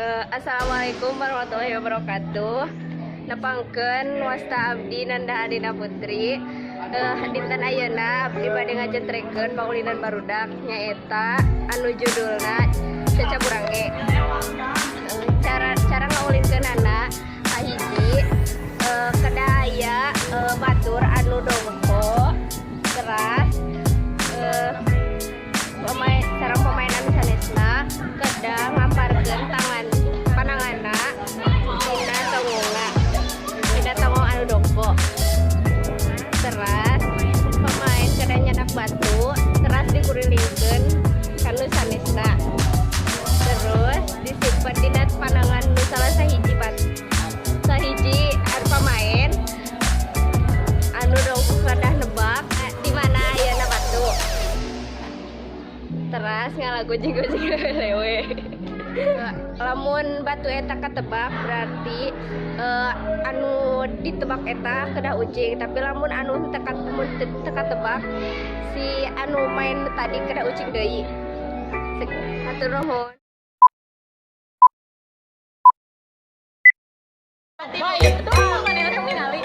Assalamualaikum warahmatullahi wabarakatuh. Nepangkeun wasta abdi Nanda Adina Putri. Dinten ayeuna abdi bade ngajentrekeun paulinan barudak nyaeta anu judulna Caca Burange. Cara ngaulinkeunana kahiji, kedah aya batur anu dongko teras, pemain sareng pemain anu sanesna kedah ngamparkeun tangan pananganna dina tonggongna, dina tonggong anu dongko. Teras pemain kedah nyandak batu teras dikurilingkeun kanu sanesna, terus disimpen dina panangan nu salah sahiji bat sahiji anu pamain anu dongko kedah nebak di mana ayeuna batu, teras ngalagu jing lewe. Lamun batu eta katebak, berarti anu ditebak eta kedah ucing, tapi lamun anu teu mun teu katebak, si anu main tadi kedah ucing deui. Hatur nuhun. Itu mana yang ningali?